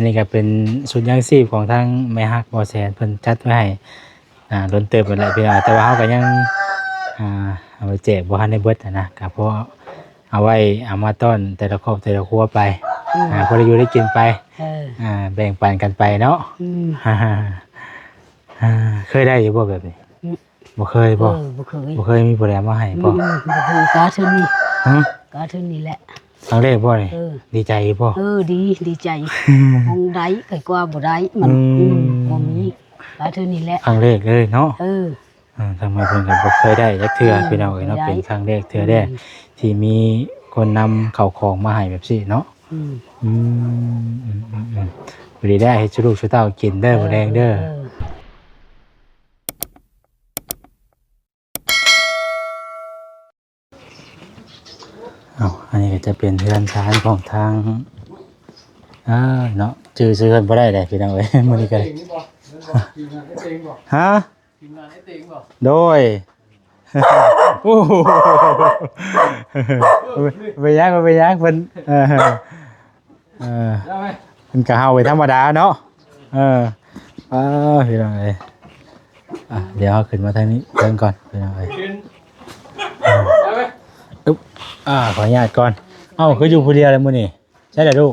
ອັນນີ້ກໍເປັນຊຸດຍາງຊີບຂອງທາງແມ່ຮັກບໍ່ແສນ ເພິ່ນຈັດໄວ້ໃຫ້ ອ່າ ດົນເຕີບແລ້ວພີ່ນ້ອງ ແຕ່ວ່າເຮົາກໍຍັງ ອ່າ ເອົາໄປແຈກບໍ່ທັນໄດ້ເບິດຫັ້ນນະ ກໍພໍເອົາໄວ້ ເອົາມາຕ້ອນແຕ່ລະຄອບແຕ່ລະຄົວໄປ ອືມ ອ່າ ພໍໄດ້ຢູ່ໄດ້ກິນໄປ ເອີ ອ່າ ແບ່ງປັນກັນໄປເນາະ ອືມ ອ່າ ເຄີຍໄດ້ຢູ່ບໍ່ແບບນີ້? ອືມ ບໍ່ເຄີຍບໍ່? ເອີ ບໍ່ເຄີຍ ບໍ່ເຄີຍມີຜູ້ໃດເອົາມາໃຫ້ບໍ່? ອືມ ບໍ່ເຄີຍ ກາເທື່ອນີ້ ຮະ? ກາເທື່ອນີ້ແຫຼະ ຄັ້ງແລກບໍ່ນີ້? ເອີ ດີໃຈຢູ່ບໍ່? ເອີ ດີ ດີໃຈ ຄງໄດ້ ໄກກວ່າບໍ່ໄດ້ ມັນ ອືມ ອືມ ບໍ່ມີ ກາເທື່ອນີ້ແຫຼະ ຄັ້ງແລກເລີຍເນາະ? ເອີ ເອີ ທາງແມ່ເພິ່ນກໍບໍ່ເຄີຍໄດ້ຈັກເທື່ອ ອືມ ພີ່ນ້ອງເອີຍເນາະ ບໍ່ເຄີຍໄດ້ ເປັນຄັ້ງແລກເທື່ອແລກ ອືມ ທີ່ມີຄົນນຳເຂົ້າຂອງມາໃຫ້ແບບຊີ້ເນາະ ອືມ ອືມ ອືມ ອືມ ພໍດີໄດ້ເຮັດສູ່ລູກສູ່ເຕົ້າກິນເດີ ເອີ ມື້ແລງເດີ ເອີ ເອົາ ອັນນີ້ກໍຈະເປັນເຮືອນຊານຂອງທາງ ເອີ ເນາະ ຈື່ຊື່ເຮືອນບໍ່ໄດ້ເດ້ພີ່ນ້ອງເອີຍ ມື້ນີ້ກໍໄດ້ ທີມງານເຮັດເອງບໍ່? ຮະ? ທີມງານເຮັດເອງບໍ່? ໂດຍ ໂອ້ໂຫ ເປັນຫຍັງ ເປັນຫຍັງ ເພິ່ນ ເອີ ເອີ ເປັນກະເຫົ່າເປັນທຳມະດາເນາະ ເອີ ເອີ ພີ່ນ້ອງເອີຍ ອ່ະ ດຽວເຮົາຂຶ້ນມາທາງນີ້ເບິ່ງກ່ອນ ພີ່ນ້ອງເອີຍ ຂຶ້ນ ເອີ ອຶບ ອ່າ ຂໍອະນຸຍາດກ່ອນ ເອົ້າ ຄືຢູ່ຜູ້ດຽວແລ້ວມື້ນີ້ ໃສລະລູກ?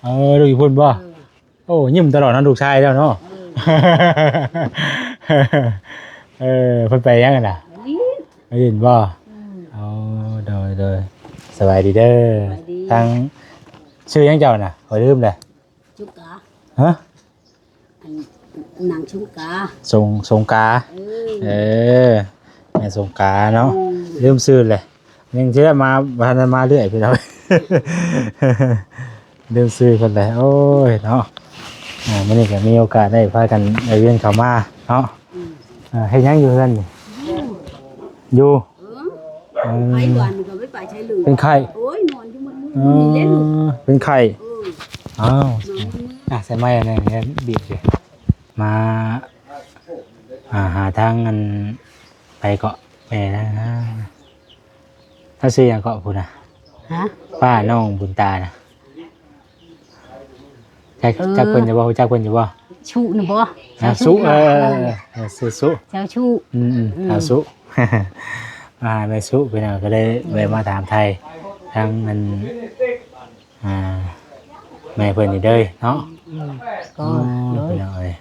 ເອີ ລູກຢູ່ພຸ້ນບໍ່? ເອີ ໂອ້ ຍິ້ມຕະຫຼອດເນາະ ລູກຊາຍເຈົ້າເນາະ ເອີ ເອີ ເພິ່ນໄປຫຍັງຫັ້ນນະ? ໄປຫຼິ້ນ ໄປຫຼິ້ນບໍ່? ອືມ ອໍ ໂດຍ ໂດຍ ສະບາຍດີເດີ ສະບາຍດີ ທາງ ຊື່ຫຍັງເຈົ້ານະ? ຂ້ອຍລືມແລ້ວ ຈຸກກາ ຮະ? ອັນ ນາງສົງກາ ສົງ ສົງກາ ເອີ ເອີ ແມ່ສົງກາເນາະ ອືມ ລືມຊື່ແຫຼະ ຍັງຊິໄດ້ມາ ບໍ່ທັນໄດ້ມາເລື້ອຍພີ່ນ້ອງ ລືມຊື່ເພິ່ນແຫຼະ ໂອ້ຍເນາະ ອ່າ ມື້ນີ້ກໍມີໂອກາດໄດ້ພາກັນໄດ້ວຽນເຂົ້າມາເນາະ ອືມ ອ່າ ເຮັດຫຍັງຢູ່ເຮືອນນີ້? ຢູ່ ເອີ ໄປຫວານກໍໄປ ໄປໃສເລີຍ ເປັນໄຂ້ ໂອ້ຍ ນອນຢູ່ໝົດມື້ ເອີ ນີ້ແຫຼະລູກ ເປັນໄຂ້ ເອີ ອ້າວ ນອນໝົດມື້ ອ່ະ ໃສ່ໄມ້ອັນນັ້ນ ບີບຊິ ມາ ອ່າ ຫາທາງອັນ ໃຜເກາະ ແມ່ນະ ລາວຊື່ຫຍັງເກາະພຸ້ນນະ? ຮະ? ປ້ານ້ອງບຸນຕານະ ຈັກ ເອີ ຈັກເພິ່ນຢູ່ບໍ່? ຮູ້ຈັກເພິ່ນຢູ່ບໍ່? ຊຸນະບໍ່? ນາງຊຸ ເອີ ເອີ ເອີ ຊື່ຊຸ ເຈົ້າຊຸ ອືມ ອືມ ອືມ ນາງຊຸ ອ່າ ແມ່ຊຸ ພີ່ນ້ອງ ກໍເລີຍ ອືມ ແວ່ະມາຖາມໄຖ່ທາງອັນ ອ່າ ແມ່ເພິ່ນນີ້ເດີເນາະ ອືມ ກໍ ໂອ້ຍ ໂດຍ ພີ່ນ້ອງເອີຍ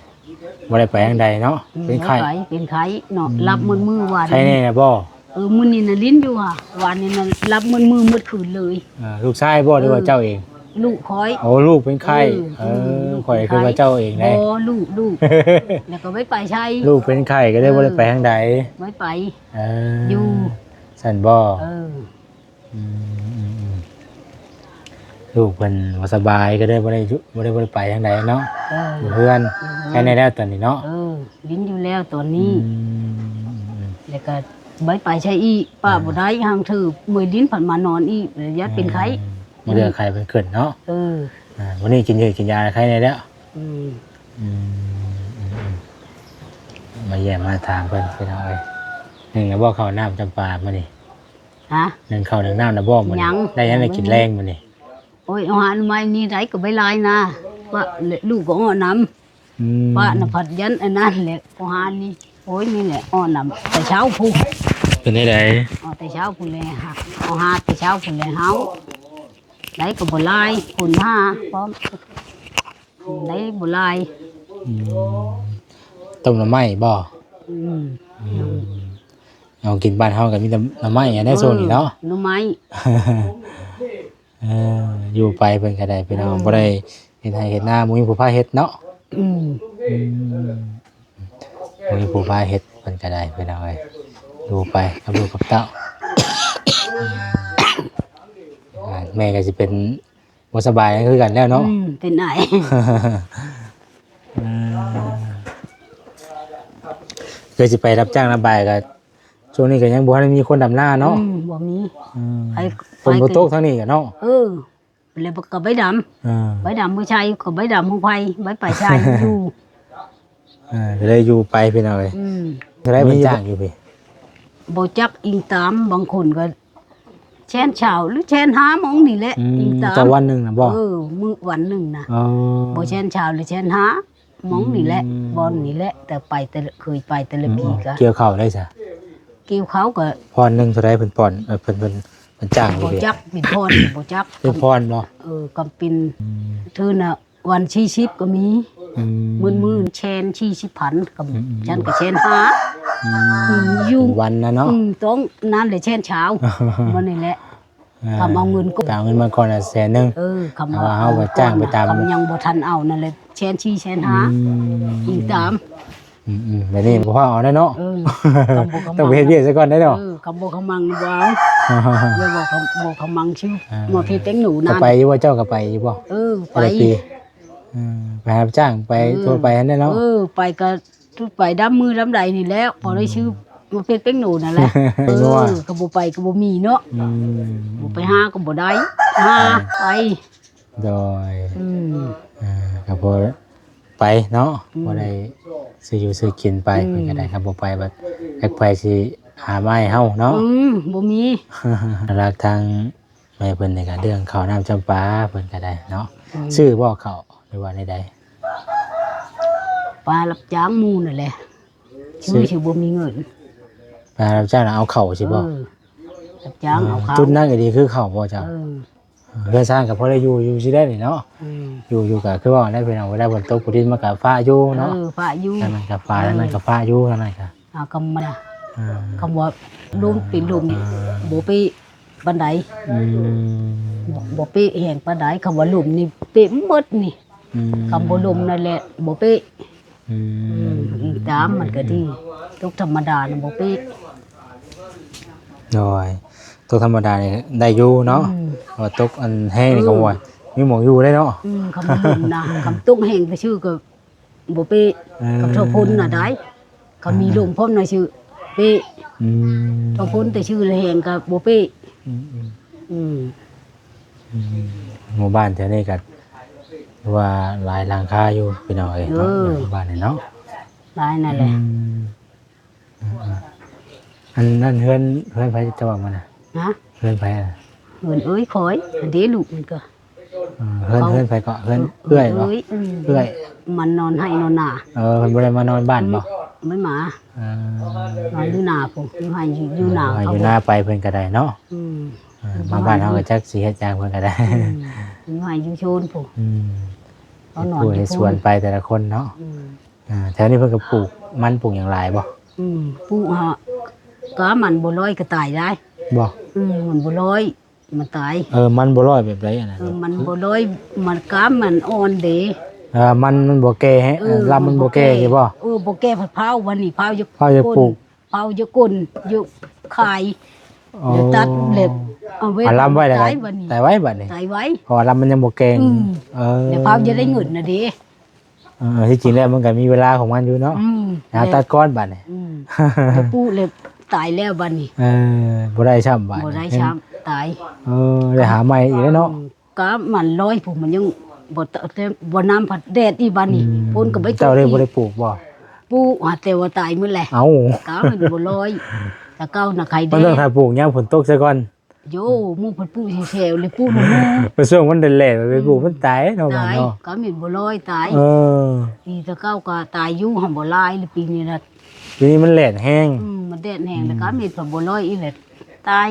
ບໍ່ໄດ້ໄປທາງໃດເນາະ ອືມ ເປັນໄຂ້ ບໍ່ໄປ ເປັນໄຂ້ເນາະ ອືມ ຫຼັບໝົດມື້ວານ ໄຂ້ແນ່ນະບໍ່? ເອີ ມື້ນີ້ນະຫຼິ້ນຢູ່ຫວາ ວານນີ້ນະຫຼັບໝົດມື້ໝົດຄືນເລີຍ ເອີ ລູກຊາຍບໍ່ ຫຼືວ່າ ເອີ ເຈົ້າເອງ? ລູກຂ້ອຍ ໂອ້ ລູກເປັນໄຂ້ ເອີ ເອີ ອືມ ຂ້ອຍຄິດວ່າເຈົ້າເອງໃດ ບໍ່ ລູກ ລູກ ແລ້ວກໍໄປ ໄປໃສ ລູກເປັນໄຂ້ກໍເລີຍ ເອີ ບໍ່ໄດ້ໄປທາງໃດ ບໍ່ໄປ ເອີ ຢູ່ ຊັ້ນບໍ່? ເອີ ອືມ ອືມ ອືມ ລູກເພິ່ນບໍ່ສະບາຍ ກໍເລີຍບໍ່ໄດ້ຢູ່ ບໍ່ໄດ້ ບໍ່ໄດ້ໄປທາງໃດເນາະ ເອີ ຢູ່ເຮືອນ ຢູ່ເຮືອນ ແຄ່ນີ້ແລ້ວຕອນນີ້ເນາະ ເອີ ຫຼິ້ນຢູ່ແລ້ວຕອນນີ້ ອືມ ອືມ ແລ້ວກໍບໍ່ໄປໃສອີກ ປ້າ ອ່າ ບໍ່ໄດ້ ຫາງຖືເມື່ອຍຫຼິ້ນພັດມານອນອີກ ແລ້ວຢ້ານເປັນໄຂ້ ອ່າ ມື້ເດືອນໄຂ້ເພິ່ນຂຶ້ນເນາະ ເອີ ອ່າ ມື້ນີ້ກິນຢາ ກິນຢາໄຂ້ແນ່ແລ້ວ ອືມ ອືມ ອືມ ອືມ ມາຢ້ຽມມາຖາມເພິ່ນ ພີ່ນ້ອງເອີຍ ໜຶ່ງແລ້ວບໍ່ເຂົ້ານ້ຳຈຳປາມື້ນີ້? ຮະ? ໜຶ່ງເຂົ້າໜຶ່ງນ້ຳນະບໍ່ມື້ນີ້? ຍັງ ໄດ້ຫຍັງໄດ້ກິນແລງມື້ນີ້? ໂອ້ຍ ເອົາຫາໜໍ່ໄມ້ນີ້ໄດ້ກໍໄປຫຼາຍນາ ວ່າ ແລະ ລູກກໍເອາະນຳ ອືມ ວ່ານະພັດຢັນອັນນັ້ນແຫຼະ ເອົາຫານີ້ ໂອ້ຍ ນີ້ແຫຼະ ເອາະນຳແຕ່ເຊົ້າພຸ້ນ ເປັນຈັ່ງໃດ? ເອົາແຕ່ເຊົ້າພຸ້ນແຫຼະ ເອົາຫາແຕ່ເຊົ້າພຸ້ນແຫຼະ ເຮົາໄດ້ກໍບໍ່ຫຼາຍ ຄົນຫາພ້ອມ ໄດ້ບໍ່ຫຼາຍ ອືມ ຕົ້ມໜໍ່ໄມ້ບໍ່? ອືມ ອືມ ເອົາກິນບ້ານເຮົາກໍມີແຕ່ໜໍ່ໄມ້ຫັ້ນແຫຼະ ເອີ ຊ່ວງນີ້ເນາະ ໜໍ່ໄມ້ ເອີ ຢູ່ໄປເພິ່ນກໍໄດ້ພີ່ນ້ອງ ອືມ ບໍ່ໄດ້ເຮັດໄຮ່ເຮັດນາ ບໍ່ມີຜູ້ພາເຮັດເນາະ ອືມ ອືມ ບໍ່ມີຜູ້ພາເຮັດ ເພິ່ນກໍໄດ້ພີ່ນ້ອງເອີຍ ຢູ່ໄປກັບລູກກັບເຕົ້າ ອືມ ແມ່ກໍຊິເປັນ ບໍ່ສະບາຍຄືກັນແລ້ວເນາະ ອືມ ເປັນໄອ ເອີ ຄືຊິໄປຮັບຈ້າງນຳບາຍກໍ ຊ່ວງນີ້ກໍຍັງບໍ່ທັນມີຄົນດຳນາເນາະ ອືມ ບໍ່ມີ ອືມ ໄປ ຝົນບໍ່ຕົກທາງນີ້ກໍເນາະ ເອີ ແລ້ວກໍໃບດຳ ເອີ ໃບດຳບໍ່ໃຊ້ ກໍໃບດຳຂອງໃຜ ໃບປາຍຊາຍຢູ່ ເອີ ກໍເລີຍຢູ່ໄປພີ່ນ້ອງເອີຍ ອືມ ເທົ່າໃດເພິ່ນຈ້າງຢູ່ພີ້? ບໍ່ຈັກ ອີງຕາມ ບາງຄົນກໍ ແສນຊາວ ຫຼື ແສນຫ້າ ໝ່ອງນີ້ແຫຼະ ອືມ ອີງຕາມ ແຕ່ວັນໜຶ່ງນະບໍ່? ເອີ ມື້ວັນໜຶ່ງນະ ອໍ ບໍ່ແສນຊາວ ຫຼື ແສນຫ້າ ໝ່ອງນີ້ແຫຼະ ອືມ ບ່ອນນີ້ແຫຼະ ແຕ່ໄປແຕ່ລະ ເຄີຍໄປແຕ່ລະ ອືມ ປີກະ ກ່ຽວເຂົ້າໄດ້ຊະ? ກ່ຽວເຂົ້າກະ ຜ່ອນໜຶ່ງເທົ່າໃດເພິ່ນຜ່ອນ ເອີ ເພິ່ນ ເພິ່ນ ເພິ່ນຈ້າງຢູ່ ບໍ່ຈັກ ເປັນຜ່ອນ ບໍ່ຈັກ ເປັນຜ່ອນບໍ່? ເອີ ກຳເປັນ ອືມ ເທື່ອນະ ວັນສີ່ສິບກໍມີ ອືມ ໝື່ນໆ ແສນສີ່ສິບພັນ ກໍ ອືມໆ ຊັ້ນກໍແສນຫ້າ ອືມ ອືມ ຢູ່ ເປັນວັນນະເນາະ ອືມ ຕ້ອງນັ້ນແຫຼະ ແສນຊາວ ມື້ນີ້ແຫຼະ ອ່າ ຄຳເອົາເງິນກ່ອນ ໄປເອົາເງິນມາກ່ອນນະແສນໜຶ່ງ ເອີ ຄຳ ແຕ່ວ່າເຮົາກໍຈ້າງໄປຕາມ ຄຳຍັງບໍ່ທັນເອົານັ້ນແຫຼະ ແສນສີ່ ແສນຫ້າ ອືມ ອີງຕາມ ອືມໆ ແບບນີ້ບໍ່ພາເອົາໄດ້ເນາະ ເອີ ຕ້ອງໄປເຮັດວຽກຊະກ່ອນໄດ້ເນາະ ເອີ ຄຳບໍ່ຄຳມັງບໍ່ເອົາ ແລ້ວບໍ່ຄຳ ບໍ່ຄຳມັງຊື່ ອ່າ ມາເຮັດແຕ່ງໜູນັ້ນ ກໍໄປຢູ່ບໍ່? ເຈົ້າກໍໄປຢູ່ບໍ່? ເອີ ໄປ ແຕ່ລະປີ ເອີ ໄປຮັບຈ້າງໄປ ເອີ ທົ່ວໄປຫັ້ນແຫຼະເນາະ ເອີ ໄປກໍ ໄປດຳມື້ດຳໃດນີ້ແຫຼະ ພໍໄດ້ຊື່ ອືມ ມາເຮັດແປ້ງໂນນັ້ນແຫຼະ ເອີ ກໍບໍ່ໄປກໍບໍ່ມີເນາະ ອືມ ບໍ່ໄປຫາກໍບໍ່ໄດ້ ຫາ ອ່າ ໄປ ໂດຍ ອືມ ອ່າ ກໍພໍໄປເນາະ ອືມ ພໍໄດ້ຊື້ຢູ່ຊື້ກິນໄປ ອືມ ເພິ່ນກໍໄດ້ ຄັນບໍ່ໄປບັດຈັກໃຜຊິຫາມາໃຫ້ເຮົາເນາະ ອືມ ບໍ່ມີ ຫຼັກທາງ ແມ່ເພິ່ນນີ້ກໍເລື່ອງເຂົ້ານ້ຳຈຳປາ ເພິ່ນກໍໄດ້ເນາະ ອືມ ຊື້ບໍ່ເຂົ້າ ຫຼືວ່າແນວໃດ? ໄປຮັບຈ້າງໝູ່ນັ້ນແຫຼະ ຊື້ ຊື້ ຊິບໍ່ມີເງິນ ໄປຮັບຈ້າງແລ້ວເອົາເຂົ້າຊິບໍ່? ເອີ ຮັບຈ້າງເອົາເຂົ້າ ຈຸດໜັກອີ່ຫຼີຄືເຂົ້າບໍ່ເຈົ້າ? ເອີ ເຮືອນຊານກໍພໍໄດ້ຢູ່ ຢູ່ຊິໄດ້ນີ້ເນາະ ອືມ ຢູ່ ຢູ່ກໍຄືວ່າແຫຼະພີ່ນ້ອງ ເວລາຝົນຕົກ ຝົນດິນມັນກໍຟ້າຢູ່ເນາະ ເອີ ຟ້າຢູ່ ທາງນັ້ນກໍຟ້າ ເອີ ທາງນັ້ນກໍຟ້າຢູ່ ທາງນັ້ນກໍ ອ່າ ຄຳວ່າ ອ່າ ຄຳວ່າລົມເປັນລົມນີ້ ອ່າ ບໍ່ເປະປານໃດ ອືມ ບໍ່ ບໍ່ເປະແຮງປານໃດ ຄຳວ່າລົມນີ້ເປະໝົດນີ້ ອືມ ຄຳບໍ່ລົມນັ້ນແຫຼະບໍ່ເປະ ອືມ ອືມ ອີງຕາມມັນກໍດີ ຕົກທຳມະດານະບໍ່ເປະ ໂດຍ ຕົກທຳມະດານີ້ໄດ້ຢູ່ເນາະ ອືມ ແຕ່ວ່າຕົກອັນແຮງນີ້ ເອີ ກໍວ່າມີໝ່ອງຢູ່ໄດ້ເນາະ ອືມ ຄຳວ່າລົມນະ ຄຳຕົກແຮງຊື່ໆກໍ ບໍ່ເປະ ເອີ ກັບເທົ່າຝົນນະໄດ້ ຄັນມີລົມພ້ອມນະຊື່ເປະ ອືມ ເທົ່າຝົນແຕ່ຊື່ແຮງກໍບໍ່ເປະ ອືມໆ ອືມ ອືມ ໝູ່ບ້ານແຖວນີ້ກໍວ່າຫຼາຍຫຼັງຄາຢູ່ພີ່ນ້ອງເອີຍເນາະ ເອີ ໝູ່ບ້ານນີ້ເນາະ ຫຼາຍນັ້ນແຫຼະ ອືມ ອືມໆ ອັນນັ້ນເຮືອນ ເຮືອນໃຜເຈົ້າວ່າມັນນະ? ຮະ? ເຮືອນໃຜນະ? ເຮືອນເອື້ອຍຂ້ອຍ ອັນເດລູກມັນກໍ ເອີ ເຮືອນ ເຂົາ ເຮືອນໃຜເກາະ? ເຮືອນ ເອື້ອຍ ເອື້ອຍບໍ່? ເອື້ອຍ ອືມ ເອື້ອຍ ມັນນອນໄຮ່ນອນນາ ເອີ ເພິ່ນບໍ່ໄດ້ມານອນບ້ານບໍ່? ອືມ ບໍ່ມາ ເອີ ນອນຢູ່ນາພຸ້ນ ຢູ່ໄຮ່ຢູ່ນາ ເອີ ຢູ່ນາໄປເພິ່ນກໍໄດ້ເນາະ ອືມ ເອີ ມາບ້ານເຮົາກໍຈັກຊິເຮັດຫຍັງເພິ່ນກໍໄດ້ ອືມ ຢູ່ໄຮ່ຢູ່ໂຊນພຸ້ນ ອືມ ເຂົານອນຢູ່ພຸ້ນ ເຮັດສວນໄປແຕ່ລະຄົນເນາະ ອືມ ອ່າ ແຖວນີ້ເພິ່ນກໍປູກມັນປູກຫຍັງຫຼາຍບໍ່? ອືມ ປູກຫາ ກະມັນບໍ່ລອຍກໍຕາຍໄດ້ ບໍ່? ອືມ ມັນບໍ່ລອຍ ມັນຕາຍ ເອີ ມັນບໍ່ລອຍແບບໃດອັນນັ້ນ? ເອີ ມັນບໍ່ລອຍ ມັນກາມັນອ່ອນເດ້ ເອີ ມັນ ມັນບໍ່ແກ່ ເອີ ລຳມັນບໍ່ແກ່ ມັນບໍ່ແກ່ ຊິບໍ່? ເອີ ບໍ່ແກ່ ພັດເຜົາ ວັນນີ້ເຜົາຢາກ ເຜົາຢາກປູກ ເຜົາຢາກກົນ ຢາກຂາຍ ອໍ ແລ້ວຕັດແລ້ວ ເອົາໄວ້ ອາ ລຳໄວ້ແລ້ວກໍຕາຍ ຕາຍໄວບັດນີ້ ຕາຍໄວ ເພາະວ່າລຳມັນຍັງບໍ່ແກ່ງ ອືມ ເອີ ແລ້ວເຜົາຢາກໄດ້ເງິນນະເດ້ ເອີ ທີ່ຈິງແລ້ວມັນກໍມີເວລາຂອງມັນຢູ່ເນາະ ອືມ ຫາຕັດກ່ອນບັດນີ້ ອືມ ແລ້ວປູກແລ້ວຕາຍແລ້ວບັດນີ້ ເອີ ບໍ່ໄດ້ຊ້ຳບັດນີ້ ບໍ່ໄດ້ຊ້ຳ ຕາຍ ເອີ ໄດ້ຫາໃໝ່ອີກແລ້ວເນາະ ອືມ ກະມັນລອຍພຸ້ນ ມັນຍັງບໍ່ຕະ ແຕ່ບໍ່ນ້ຳພັດແດດອີກບັດນີ້ ອືມ ຝົນກໍໄປຕົກ ເຈົ້າໄດ້ບໍ່ໄດ້ປູກບໍ່? ປູກ ຫາ ແຕ່ວ່າຕາຍໝົດແຫຼະ ເອົ້າ ກະມັນບໍ່ລອຍ ແຕ່ເກົ່ານະໄຄແດ່ ມັນຕ້ອງຖ້າປູກຍາມຝົນຕົກຊະກ່ອນ ໂຢ ໝູ່ເພິ່ນປູກແຊວໆ ແລ້ວປູກນຳໝູ່ ໄປຊ່ວງມັນແດດໆ ໄປປູກ ອືມ ມັນຕາຍເນາະ ຕາຍ ບ້ານເຮົາ ກະແມ່ນບໍ່ລອຍຕາຍ ເອີ ປີແຕ່ເກົ່າກໍຕາຍຢູ່ ຫາບໍ່ຫຼາຍ ແລ້ວປີນີ້ລະ ປີນີ້ມັນແດດແຮງ ອືມ ມັນແດດແຮງ ອືມ ແລ້ວກະແມ່ນກໍບໍ່ລອຍອີກແຫຼະ ຕາຍ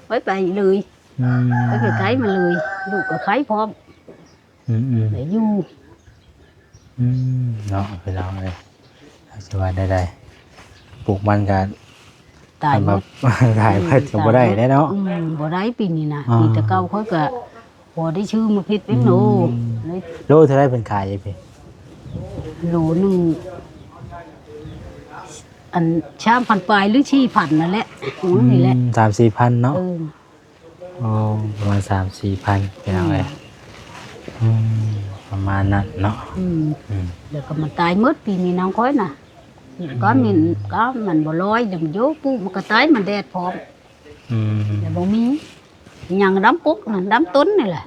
ໄປໄປເລີຍ ອືມ ໄປໄກໆ ມາເລີຍ ລູກກໍໄຂ້ພ້ອມ ອືມໆ ໄດ້ຢູ່ ອືມ ເນາະ ພີ່ນ້ອງເອີຍ ຊິວ່າແນວໃດ ປູກມັນກໍ ຕາຍໝົດ ຕາຍໝົດກໍບໍ່ໄດ້ແລ້ວເນາະ ອືມ ບໍ່ໄດ້ປີນີ້ນະ ອ່າ ປີແຕ່ເກົ່າຂ້ອຍກໍພໍໄດ້ຊື້ມາເຮັດເປັນໂລ ອືມ ໂລເທົ່າໃດເພິ່ນຂາຍຢູ່ພີ້? ໂລໜຶ່ງ ອັນ ສາມພັນປາຍ ຫຼື ສີ່ພັນນັ້ນແຫຼະ ອືມ ນີ້ແຫຼະ ສາມສີ່ພັນເນາະ ເອີ ໂອ້ ປະມານສາມສີ່ພັນ ພີ່ນ້ອງເອີຍ ອືມ ອືມ ປະມານນັ້ນເນາະ ອືມ ອືມ ແລ້ວກໍມັນຕາຍໝົດ ປີນີ້ນຳຂ້ອຍນະ ອືມ ກໍມີ ກໍມັນບໍ່ລອຍ ແລ້ວມັນຢູ່ປູກ ມັນກໍຕາຍ ມັນແດດພ້ອມ ອືມ ແລ້ວບໍ່ມີຫຍັງດຳປົກນະ ດຳຕົ້ນນີ້ແຫຼະ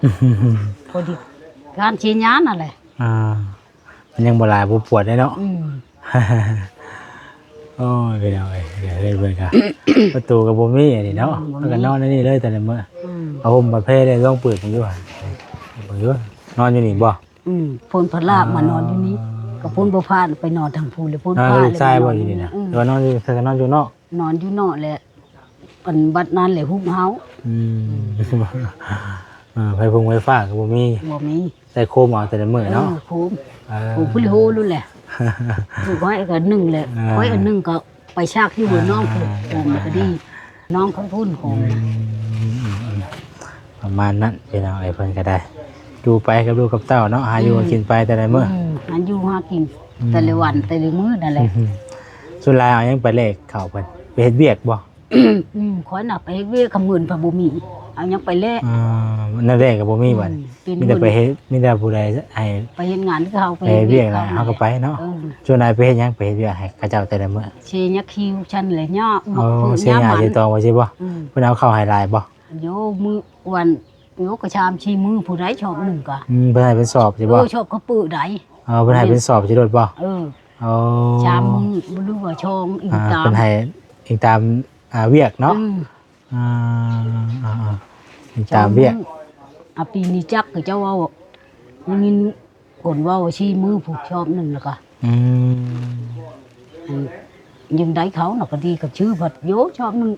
ພໍດີການສີຍານັ້ນແຫຼະ ອ່າ ມັນຍັງບໍ່ຫຼາຍບໍ່ປວດເດ້ເນາະ ອືມ ໂອ້ຍ ພີ່ນ້ອງເອີຍ ເຮືອນເພິ່ນກະ ປະຕູກະບໍ່ມີອັນນີ້ເນາະ ອືມ ເພິ່ນກະນອນໃນນີ້ເລີຍແຕ່ລະມື້ ອືມ ຜ້າຫົ່ມຜ້າແພໄດ້ລອງເປີດເບິ່ງຢູ່ ເບິ່ງຢູ່ ນອນຢູ່ນີ້ບໍ່? ອືມ ເພິ່ນພາລາກມານອນຢູ່ນີ້ ອ່າ ກະເພິ່ນບໍ່ພາໄປນອນທາງພຸ້ນ ແລ້ວເພິ່ນ ນອນກັບລູກຊາຍບໍ່ຢູ່ນີ້ນະ? ອືມ ຫຼືວ່ານອນຢູ່ ເພິ່ນກະນອນຢູ່ນອກ ນອນຢູ່ນອກແຫຼະ ອັນບັດນັ້ນແຫຼະຮຸກເຮົາ ອືມ ອ່າ ໄຟຟົງໄຟຟ້າກະບໍ່ມີ ບໍ່ມີ ໃຊ້ໂຄມເອົາແຕ່ລະມື້ເນາະ ເອີ ໂຄມ ເອີ ໂຄມພຸລິໂຮລຸ້ນແຫຼະ ລູກຂ້ອຍກະໜຶ່ງແຫຼະ ອ່າ ຂ້ອຍອັນໜຶ່ງກະໄປຊາກຢູ່ ອ່າ ນ້ອງພຸ້ນ ໂຄມກະດີ ນ້ອງຂ້ອຍພຸ້ນໂຄມ ອືມ ປະມານນັ້ນພີ່ນ້ອງເອີຍ ເພິ່ນກະໄດ້ຢູ່ໄປກັບລູກກັບເຕົ້າເນາະ ຫາຢູ່ ອືມ ຫາກິນໄປແຕ່ລະມື້ ອືມ ຫາຢູ່ຫາກິນ ອືມ ແຕ່ລະວັນແຕ່ລະມື້ນັ້ນແຫຼະ ສ່ວນຫຼາຍເອົາຫຍັງໄປແລກເຂົ້າເພິ່ນ ໄປເຮັດວຽກບໍ່? ອືມ ຂ້ອຍນະໄປເຮັດວຽກ ຄຳເງິນພັດບໍ່ມີ ເອົາຫຍັງໄປແລກ ອ່າ ແນວແລກກະບໍ່ມີບັດ ອືມ ມີແຕ່ໄປເຮັດ ມີແຕ່ຜູ້ໃດໃຫ້ໄປເຮັດງານຄືເຮົາ ໄປເຮັດວຽກ ໄປເຮັດວຽກນະ ເຮົາກະໄປເນາະ ເອີ ສ່ວນຫຼາຍໄປເຮັດຫຍັງ ໄປເຮັດວຽກໃຫ້ເຂົາເຈົ້າແຕ່ລະມື້ ເຊຍາຄິວຊັ້ນແຫຼະ ຫຍ້າ ໂອ້ ໝາກເຜືອກ ເຊຍາ ຫຍ້າມັນ ເຊຕອງວ່າຊີ້ບໍ່? ອືມ ເພິ່ນເອົາເຂົ້າໃຫ້ຫຼາຍບໍ່? ໂຍ ມື້ວັນ ໂຍ ກະສາມສີ່ມື້ພຸ້ນໃດ ຊອບໜຶ່ງກະ ອືມ ເພິ່ນໃຫ້ເປັນສອບຊີ້ບໍ່? ເອີ ຊອບເຂົ້າປຶກໃດ ອໍ ເພິ່ນໃຫ້ເປັນສອບຊີ້ໂລດບໍ່? ເອີ ອໍ ສາມມື້ ຫຼືວ່າສອງ ອີງ ອ່າ ຕາມ ເພິ່ນໃຫ້ອີງຕາມ ອ່າ ວຽກເນາະ ອືມ ອ່າ ອ່າ ອ່າ ຕາມວຽກ ອາ ປີນີ້ຈັກເຂົາເຈົ້າເວົ້າ ໄດ້ຍິນຄົນເວົ້າວ່າສີ່ມື້ພຸ້ນ ຊອບໜຶ່ງແລ້ວກະ ອືມ ອັນ ຍັງໄດ້ເຂົານະ ກະດີກັບຊື່ພັດ ໂຍ ຊອບໜຶ່ງ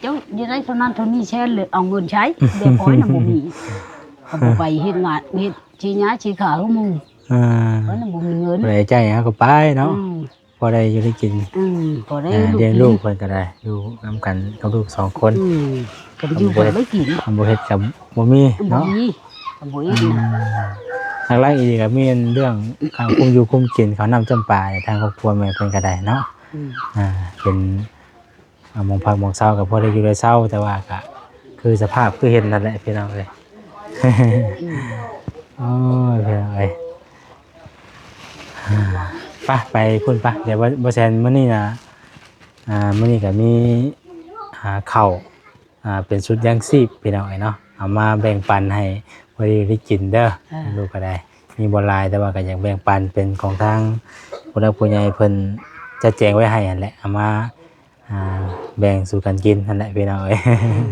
ເຈົ້າຢາກໄດ້ເທົ່ານັ້ນເທົ່ານີ້ແສນ ເລີຍເອົາເງິນໃຊ້ ແຕ່ຂ້ອຍນະບໍ່ມີ ກະບໍ່ໄປເຮັດງານ ເຮັດເຊຍາເຊຂາຄືໝູ່ ອ່າ ຂ້ອຍນະບໍ່ມີເງິນ ຜູ້ໃດໃຈເຮົາກະໄປເນາະ ອືມ ພໍໄດ້ຢູ່ໄດ້ກິນ ອືມ ພໍໄດ້ ອ່າ ລ້ຽງລູກ ເພິ່ນກະໄດ້ ຢູ່ນຳກັນກັບລູກສອງຄົນ ອືມ ກະຢູ່ ກະບໍ່ໄດ້ກິນ ຄັນບໍ່ເຮັດກະບໍ່ມີເນາະ ບໍ່ມີ ກະບໍ່ເຮັດນະ ອືມ ຫຼັກໆອີກກະມີເລື່ອງການຄຸມຢູ່ຄຸມກິນ ເຂົ້ານ້ຳຈ້ຳປາ ທາງຄອບຄົວແມ່ເພິ່ນກະໄດ້ເນາະ ອືມ ອ່າ ເປັນ ອ່າ ໝ່ອງພັກໝ່ອງເຊົາກະພໍໄດ້ຢູ່ໄດ້ເຊົາ ແຕ່ວ່າກະຄືສະພາບຄືເຫັນນັ້ນແຫຼະພີ່ນ້ອງເອີຍ ອືມ ໂອ້ຍ ພີ່ນ້ອງເອີຍ ໄປ ໄປພຸ້ນໄປ ດຽວບໍ່ ບໍ່ແຊນມື້ນີ້ນະ ອ່າ ມື້ນີ້ກະມີ ອ່າ ເຂົ້າ ອ່າ ເປັນຊຸດຍັງຊີບພີ່ນ້ອງເອີຍເນາະ ເອົາມາແບ່ງປັນໃຫ້ພໍໄດ້ຢູ່ໄດ້ກິນເດີ ເອີ ລູກກະໄດ້ ມີບໍ່ຫຼາຍ ແຕ່ວ່າກະຢາກແບ່ງປັນ ເປັນຂອງທາງຜູ້ຫຼັກຜູ້ໃຫຍ່ເພິ່ນຈັດແຈງໄວ້ໃຫ້ຫັ້ນແຫຼະ ເອົາມາ ອ່າ ແບ່ງສູ່ກັນກິນຫັ້ນແຫຼະພີ່ນ້ອງເອີຍ ອືມ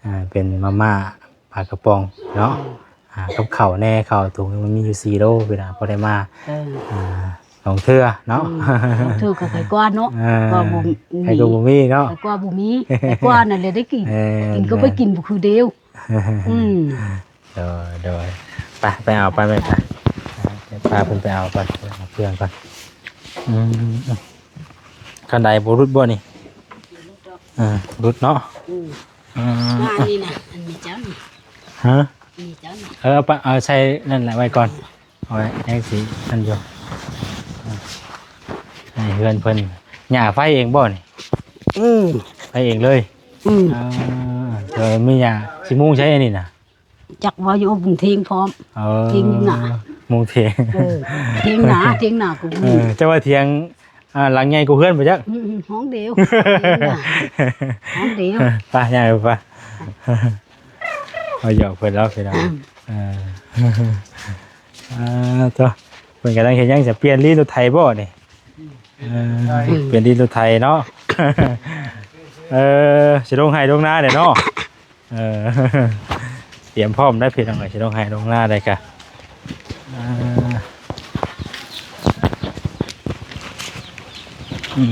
ອ່າ ເປັນມາມ່າ ປາກະປ໋ອງເນາະ ອືມ ອ່າ ກັບເຂົ້າແດ່ ເຂົ້າຖົງມັນມີຢູ່ສີ່ໂລ ພີ່ນ້ອງ ພໍໄດ້ມາ ເອີ ອ່າ ສອງເທື່ອເນາະ ອືມ ສອງເທື່ອກະໄຄກວ່າເນາະ ເອີ ກວ່າບໍ່ມີ ໄຄກວ່າບໍ່ມີເນາະ ໄຄກວ່າບໍ່ມີ ໄຄກວ່ານັ້ນແຫຼະໄດ້ກິນ ເອີ ກິນກະໄປກິນບໍ່ຄືດຽວ ອືມ ໂດຍ ໂດຍ ໄປ ໄປເອົາໄປແມ່ ໄປ ພາເພິ່ນໄປເອົາກ່ອນ ເອົາເຄື່ອງກ່ອນ ອືມ ຄັນໃດບໍ່ຫຼຸດບໍ່ນີ້? ເອີ ຫຼຸດເນາະ ອືມ ອືມ ອັນນີ້ນະ ອັນນີ້ເຈົ້ານີ້ ຮະ? ອັນນີ້ເຈົ້ານີ້ ເອີ ເອົາໄປ ເອົາໃສ່ນັ້ນແຫຼະໄວ້ກ່ອນ ເອົາໄວ້ ຍັງຊິນັ້ນຢູ່ ໃຫ້ເຮືອນເພິ່ນ ຫຍ້າໄຟເອງບໍ່ນີ້? ອືມ ໄຟເອງເລີຍ ອືມ ເອີ ເອີ ມີຫຍ້າ ຊິມຸງໃສອັນນີ້ນະ? ຈັກວ່າຢູ່ ເອົາມຸງຖຽງພ້ອມ ເອີ ຖຽງຢູ່ໜ້າ ມຸງຖຽງ ເອີ ຖຽງໜ້າ ຖຽງໜ້າກະມີ ເອີ ແຕ່ວ່າຖຽງ ອ່າ ຫຼັງໃຫຍ່ກວ່າເຮືອນບໍ່ຈັກ ອືມ ຫ້ອງດຽວ ຫ້ອງດຽວ ໄປ ຍ່າງໄປ ເອົາຫຍອກເພິ່ນເນາະພີ່ນ້ອງ ເອີ ອ່າ ໂທ້ ເພິ່ນກຳລັງເຮັດຫຍັງ ຈະປ່ຽນລີ້ລົດໄຖບໍ່ນີ້? ເອີ ປ່ຽນລີ້ລົດໄຖເນາະ ເອີ ຊິລົງໄຮ່ລົງນາແຫຼະເນາະ ເອີ ຕຽມພ້ອມໄດ້ພີ່ນ້ອງເອີຍ ຊິລົງໄຮ່ລົງນາໄດ້ກະ ອ່າ ອືມ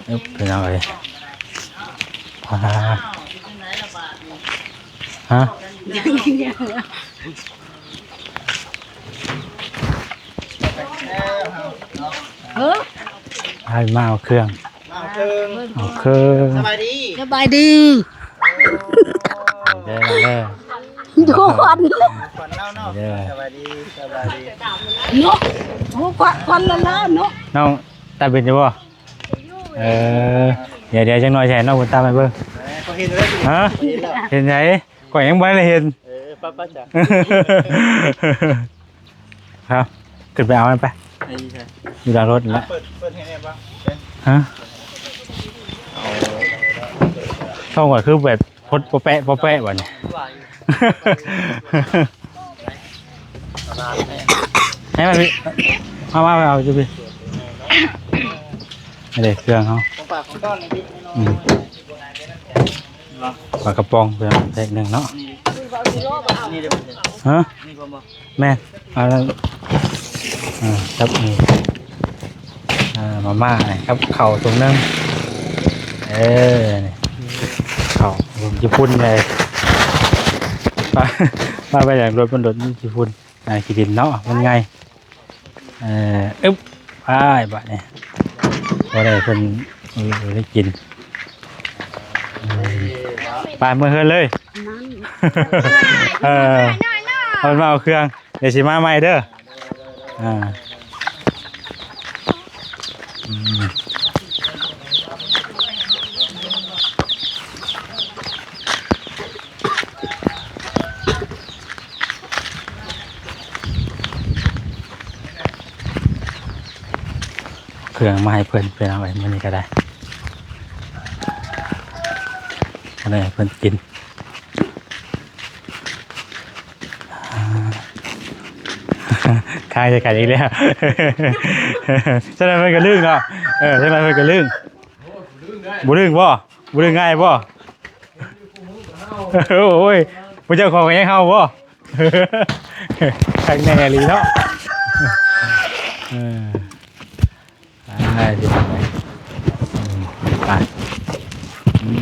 ອຶບ ພີ່ນ້ອງເອີຍ ອ່າ ຮະ? ເອີ ໃຫ້ມາເອົາເຄື່ອງ ເອົາເຄື່ອງ ເອົາເຄື່ອງ ສະບາຍດີ ສະບາຍດີ ເດີ ເດີ ຢູ່ຂວັນ ຂວັນເນາະ ເດີ ສະບາຍດີ ສະບາຍດີ ເນາະ ໂອ້ ຂວັນ ຂວັນລະລາເນາະ ນ້ອງຕາເປັນຢູ່ບໍ່? ເອີ ດຽວ ດຽວຈັກໜ່ອຍຊິໃຫ້ນ້ອງເພິ່ນຕາມໃຫ້ເບິ່ງ ຮະ? ເຫັນໃດ? ຂ້ອຍຍັງບໍ່ໄດ້ເຫັນ ເອີ ໄປໆ ຈ້ະ ເອົາ ຂຶ້ນໄປເອົາມັນໄປ ຢູ່ຫຼັງລົດແຫຼະ ເປີດ ເປີດໃຫ້ແດ່ບໍ່ ຮະ? ທ້ອງຂ້ອຍຄືແບບພົດປະແປະ ປະແປະບັດນີ້ ໃຫ້ມາພີ່ ມາ ມາ ມາເອົາຢູ່ພີ່ ອັນນີ້ເຄື່ອງເຮົາ ຂອງຝາກຂອງຕ້ອນເລັກໆນ້ອຍໆ ອືມ ປາກະປ໋ອງເພື່ອນແພັກໜຶ່ງເນາະ ນີ້ ນີ້ເດ້ ຮະ ນີ້ບໍ່ ແມ່ນ ເອົານັ້ນ ອ່າ ກັບນີ້ ອ່າ ມາມ່າກັບເຂົ້າຖົງໜຶ່ງ ເອີ ນີ້ ເຂົ້າຍີ່ປຸ່ນເລີຍ ປາ ປາໄປຫຍັງ ລົດມັນລົດຍີ່ປຸ່ນ ອ່າ ຂີ້ດິນເນາະ ມັນງ່າຍ ເອີ ອຶບ ໄປບາດນີ້ ບໍ່ໄດ້ເພິ່ນ ເອີ ໄດ້ກິນ ອືມ ໄປເມືອເຮືອນເລີຍ ນັ້ນ ເອີ ເພິ່ນມາເອົາເຄື່ອງ ດຽວຊິມາໃໝ່ເດີ ອ່າ ອືມ ເຄື່ອງມາໃຫ້ເພິ່ນ ເພິ່ນເອົາໄວ້ມື້ນີ້ກໍໄດ້ ເອົາໄວ້ໃຫ້ເພິ່ນກິນ. ຄ້າຍໃສ່ກັນອີກແລ້ວ ຊັ້ນນັ້ນເພິ່ນກໍລຶ້ງເນາະ ເອີ ຊັ້ນນັ້ນເພິ່ນກໍລຶ້ງ ບໍ່ດຶງບໍ່? ບໍ່ດຶງງ່າຍບໍ່? ໂອ້ຍ ຜູ້ເຈົ້າຂອງກໍຍັງເຮົາບໍ່? ຄັກແນ່ອີ່ຫຼີເນາະ ເອີ. ໄປ ອືມ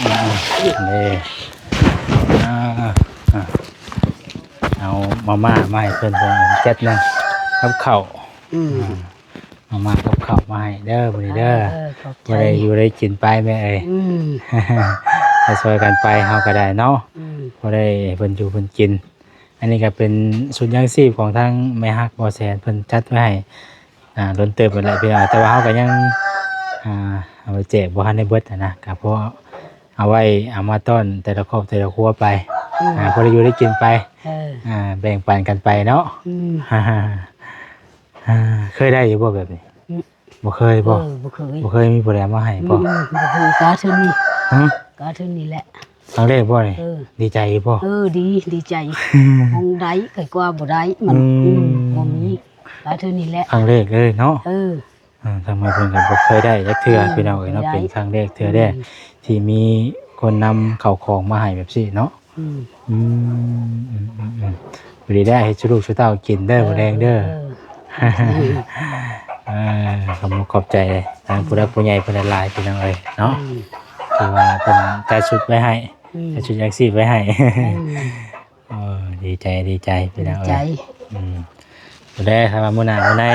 ໄປ ອືມ ນີ້ ອ່າ ອ່າ ເອົາມາມ່າມາໃຫ້ເພິ່ນ ເພິ່ນຈັດນະ ກັບເຂົ້າ ອືມ ອ່າ ມາມ່າກັບເຂົ້າມາໃຫ້ເດີ ມື້ນີ້ເດີ ເອີ ຂອບໃຈ ພໍໄດ້ຢູ່ໄດ້ກິນໄປແມ່ເອີຍ ອືມ ກໍຊ່ວຍກັນໄປ ເຮົາກໍໄດ້ເນາະ ອືມ ພໍໄດ້ໃຫ້ເພິ່ນຢູ່ເພິ່ນກິນ. ອັນນີ້ກໍເປັນຊຸດຍາງຊີບຂອງທາງແມ່ຮັກບໍ່ແສນເພິ່ນຈັດໄວ້ໃຫ້ ອ່າ ດົນເຕີບແລ້ວແຫຼະພີ່ນ້ອງ ແຕ່ວ່າເຮົາກໍຍັງ ອ່າ ເອົາໄປແຈກບໍ່ທັນໄດ້ເບິດຫັ້ນນະ ກໍພໍເອົາໄວ້ ເອົາມາຕ້ອນແຕ່ລະຄອບແຕ່ລະຄົວໄປ ອືມ ອ່າ ພໍໄດ້ຢູ່ໄດ້ກິນໄປ ເອີ ອ່າ ແບ່ງປັນກັນໄປເນາະ ອືມ ອ່າ ເຄີຍໄດ້ຢູ່ບໍ່ແບບນີ້? ອືມ ບໍ່ເຄີຍບໍ່? ເອີ ບໍ່ເຄີຍ ບໍ່ເຄີຍມີຜູ້ໃດເອົາມາໃຫ້ບໍ່? ອືມ ບໍ່ເຄີຍ ກາເທື່ອນີ້ ຮະ? ກາເທື່ອນີ້ແຫຼະ ຄັ້ງແລກບໍ່ນີ້? ເອີ ດີໃຈຢູ່ບໍ່? ເອີ ດີ ດີໃຈ ຂອງໄດ້ ໄກກວ່າບໍ່ໄດ້ ມັນ ອືມ ອືມ ບໍ່ມີ ກາເທື່ອນີ້ແຫຼະ ຄັ້ງແລກເລີຍເນາະ ເອີ ເອີ ທາງແມ່ເພິ່ນກໍບໍ່ເຄີຍໄດ້ຈັກເທື່ອ ອືມ ພີ່ນ້ອງເອີຍເນາະ ບໍ່ເຄີຍໄດ້ ເປັນຄັ້ງແລກເທື່ອແລກ ອືມ ທີ່ມີຄົນນຳເຂົ້າຂອງມາໃຫ້ແບບຊີ້ເນາະ ອືມ ອືມ ອືມ ອືມ ພໍດີໄດ້ເຮັດສູ່ລູກສູ່ເຕົ້າກິນເດີ ເອີ ມື້ແລງເດີ ເອີ ເອີ ຂອບອົກຂອບໃຈທາງຜູ້ຫຼັກຜູ້ໃຫຍ່ເພິ່ນຫຼາຍໆ ພີ່ນ້ອງເອີຍເນາະ ອືມ ທີ່ວ່າເພິ່ນຈັດຊຸດໄວ້ໃຫ້ ອືມ ຈັດຊຸດຍາງຊີບໄວ້ໃຫ້ ອືມ ເອີ ດີໃຈ ດີໃຈ ພີ່ນ້ອງເອີຍ ດີໃຈ ອືມ ຜູ້ໃດຖ້າວ່າມື້ໜ້າມື້ໃນ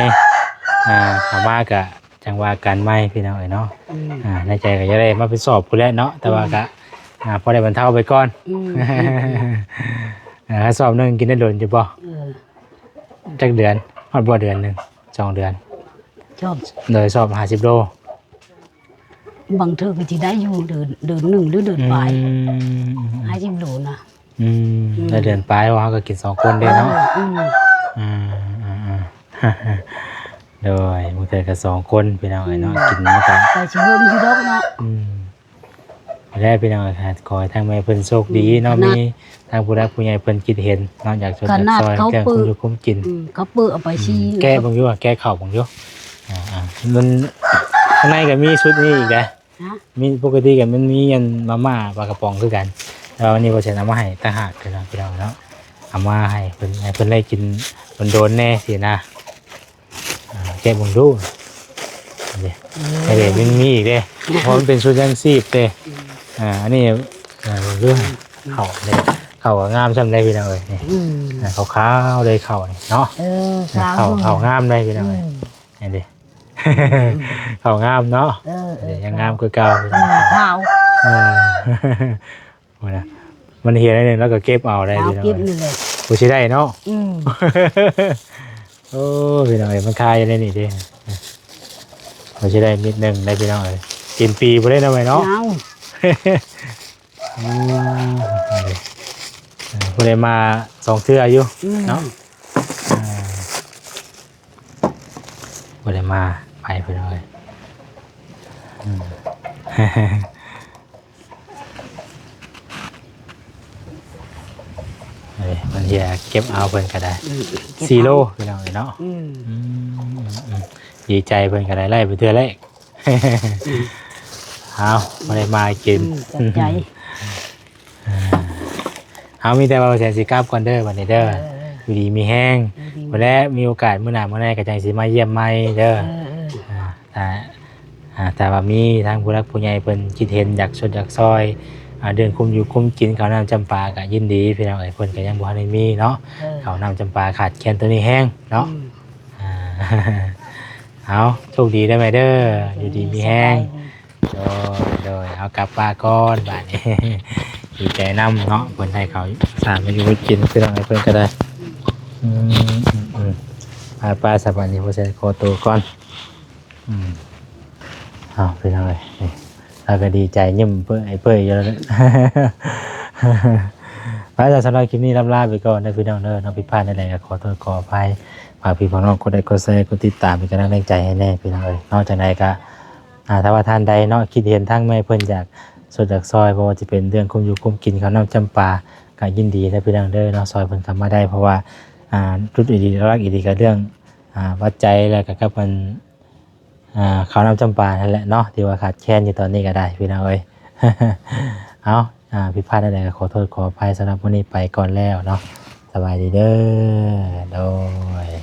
ອ່າ ເຂົ້າມາກະ ຈັ່ງວ່າກັນໃໝ່ພີ່ນ້ອງເອີຍເນາະ ອືມ ອ່າ ໃນໃຈກໍຢາກໄດ້ມາເປັນສອບພຸ້ນແຫຼະເນາະ ແຕ່ວ່າ ອືມ ກະ ອ່າ ພໍໄດ້ບັນເທົາໄປກ່ອນ ອືມ ອ່າ ສອບໜຶ່ງກິນໄດ້ດົນຢູ່ບໍ່? ເອີ ຈັກເດືອນ ຮອດບໍ່ເດືອນໜຶ່ງ ສອງເດືອນ ສອບ ໂດຍ ສອບຫ້າສິບໂລ ບາງເທື່ອກໍຊິໄດ້ຢູ່ເດືອນ ເດືອນໜຶ່ງ ຫຼືເດືອນປາຍ ອືມ ຫ້າສິບໂລນະ ອືມ ອືມ ໄດ້ເດືອນປາຍ ເພາະເຮົາກໍກິນສອງຄົນເດ້ເນາະ ເອີ ອືມ ອ່າ ອ່າ ອ່າ ໂດຍ ບາງເທື່ອກໍສອງຄົນພີ່ນ້ອງເອີຍເນາະ ອືມ ກິນນຳກັນ ກໍຊິເບິ່ງຢູ່ດອກເນາະ ອືມ ແລ້ວພີ່ນ້ອງເອີຍ ຂໍໃຫ້ທາງແມ່ເພິ່ນໂຊກດີເນາະ ອືມ ມີທາງຜູ້ຫຼັກຜູ້ໃຫຍ່ເພິ່ນຄິດເຫັນເນາະ ຢາກຊ່ວຍຢາກຊ່ອຍ ເຄື່ອງກຸມຢູ່ກຸມກິນ ອືມ ເຂົ້າເປິເອົາໄປຊີ້ ອືມ ແກະເບິ່ງຢູ່ ແກະເຂົ້າເບິ່ງຢູ່ ອ່າໆ ມັນ ຂ້າງໃນກໍມີຊຸດນີ້ອີກເດ້ ຮະ? ມີ ປົກກະຕິກໍມັນມີອັນມາມ່າປາກະປ໋ອງຄືກັນ ແຕ່ວ່າວັນນີ້ບໍ່ແຊນເອົາມາໃຫ້ຕ່າງຫາກເດີເນາະ ພີ່ນ້ອງເນາະ ເອົາມາໃຫ້ເພິ່ນ ໃຫ້ເພິ່ນໄດ້ກິນໂດນໆແດ່ຊີ້ນະ ອ່າ ແກະເບິ່ງດູ ນີ້ ເອີ ນີ້ເດ້ ມັນມີອີກເດ້ ເພາະມັນເປັນຊຸດຍາງຊີບເດ້ ອ່າ ອັນນີ້ ອ່າ ເບິ່ງດູ ເຂົ້າເດ້ ເຂົ້າກໍງາມຊ່ຳໃດ໋ ພີ່ນ້ອງເອີຍ ນີ້ ອືມ ອ່າ ຂາວໆເລີຍເຂົ້ານີ້ເນາະ ເອີ ຂາວ ເຂົ້າ ເຂົ້າງາມໃດ໋ ພີ່ນ້ອງເອີຍ ອືມ ນີ້ເດ້ ເຂົ້າງາມເນາະ ເອີ ເອີ ຍັງງາມຄືເກົ່າ ເອີ ຂາວ ເອີ ພຸ້ນນະ ມັນເຫ່ຍໜ້ອຍໜຶ່ງ ແລ້ວກໍເກັບເອົາໄດ້ ເອົາ ພີ່ນ້ອງ ເກັບນີ້ເລີຍ ບໍ່ຊິໄດ້ເນາະ ອືມ ໂອ້ ພີ່ນ້ອງເອີຍ ມັນຄາຢູ່ໃນນີ້ເດ້ ບໍ່ຊິໄດ້ເມັດໜຶ່ງໄດ້ ພີ່ນ້ອງເອີຍ ກິນປີບໍ່ໄດ້ເນາະ ແມ່ເນາະ ເອົາ ອືມ ເອີ ບໍ່ໄດ້ມາສອງເທື່ອຢູ່ ອືມ ເນາະ ອ່າ ບໍ່ໄດ້ມາໄປເພິ່ນເອີຍ ອືມ ເອີ ມັນຈະເກັບເອົາເພິ່ນກໍໄດ້ ອືມ ເກັບເອົາ ສີ່ໂລ ພີ່ນ້ອງເອີຍເນາະ ອືມ ອືມ ອືມ ອືມ ດີໃຈເພິ່ນກໍໄດ້ ໄລ່ໄປເທື່ອແລກ ເອົາ ບໍ່ໄດ້ມາກິນ ອືມ ຂອບໃຈ. ເຮົາມີແຕ່ວ່າແສນຊິກັບກ່ອນເດີບັດນີ້ເດີ. ເອີ ຢູ່ດີມີແຮງ. ຢູ່ດີ ບໍ່ແລະ ມີໂອກາດມື້ໜ້າມື້ໃນກໍຈັ່ງຊິມາຢ້ຽມໃໝ່ເດີ. ເອີ ເອີ ອ່າ ຖ້າ ອ່າ ຖ້າວ່າມີທາງຜູ້ຫຼັກຜູ້ໃຫຍ່ເພິ່ນຄິດເຫັນຢາກຊົດຢາກຊ່ອຍ ອ່າ ເລື່ອງຄຸມຢູ່ຄຸມກິນ ເຂົ້ານ້ຳຈຳປາກໍຍິນດີພີ່ນ້ອງເອີຍ. ເພິ່ນກໍຍັງບໍ່ທັນໄດ້ມີເນາະ. ເອີ ເຂົ້ານ້ຳຈຳປາຂາດແຄນໂຕນີ້ແຮງເນາະ. ອືມ ອ່າ ເອົາ ໂຊກດີເດີແມ່ເດີ. ເອີ ຢູ່ດີມີແຮງ. ສະບາຍດີ. ໂດຍ ໂດຍ ເອົາກັບປາກ່ອນບາດນີ້. ດີໃຈນຳເນາະ ເພິ່ນໃຫ້ເຂົ້າສານມາຢູ່ກິນ ພີ່ນ້ອງເອີຍ ເພິ່ນກໍໄດ້. ອືມ ອືມ ອືມ ໄປ ໄປ ສະບາຍດີ ບໍ່ແຊນຂໍໂຕກ່ອນ. ອືມ ເອົາ ພີ່ນ້ອງເອີຍ ນີ້ ລາວກໍດີໃຈຍິ້ມເປີ້ຍໆຢູ່ແລ້ວ. ໄປ ສຳລັບຄລິບນີ້ລ່ຳລາໄປກ່ອນເດີພີ່ນ້ອງເດີເນາະ. ຜິດພາດແນວໃດກໍຂໍໂທດຂໍອະໄພ. ຝາກພີ່ຝາກນ້ອງກົດໄລກົດແຊ ກົດຕິດຕາມເປັນກຳລັງແຮງໃຈໃຫ້ແດ່ພີ່ນ້ອງເອີຍເນາະ. ຈັ່ງໃດກໍ ອ່າ ຖ້າວ່າທ່ານໃດເນາະ ຄິດເຫັນທາງແມ່ເພິ່ນຢາກຊົດຢາກຊ່ອຍ ບໍ່ວ່າຈະເປັນເລື່ອງຄຸມຢູ່ຄຸມກິນ ເຂົ້ານ້ຳຈຳປາ ກໍຍິນດີເດີພີ່ນ້ອງເດີເນາະ. ຊ່ອຍເພິ່ນເຂົ້າມາໄດ້ ເພາະວ່າ ອ່າ ຈຸດອີ່ດີ ຫຼັກໆອີ່ດີກໍເລື່ອງ ອ່າ ປັດໄຈ ແລ້ວກໍກັບອັນ ອ່າ ເຂົ້ານ້ຳຈຳປາຫັ້ນແຫຼະເນາະ ທີ່ວ່າຂາດແຄນຢູ່ຕອນນີ້ກໍໄດ້ພີ່ນ້ອງເອີຍ. ເອົາ ອ່າ ຜິດພາດແນວໃດກໍຂໍໂທດຂໍອະໄພ. ສຳລັບມື້ນີ້ໄປກ່ອນແລ້ວເນາະ. ສະບາຍດີເດີ. ໂດຍ.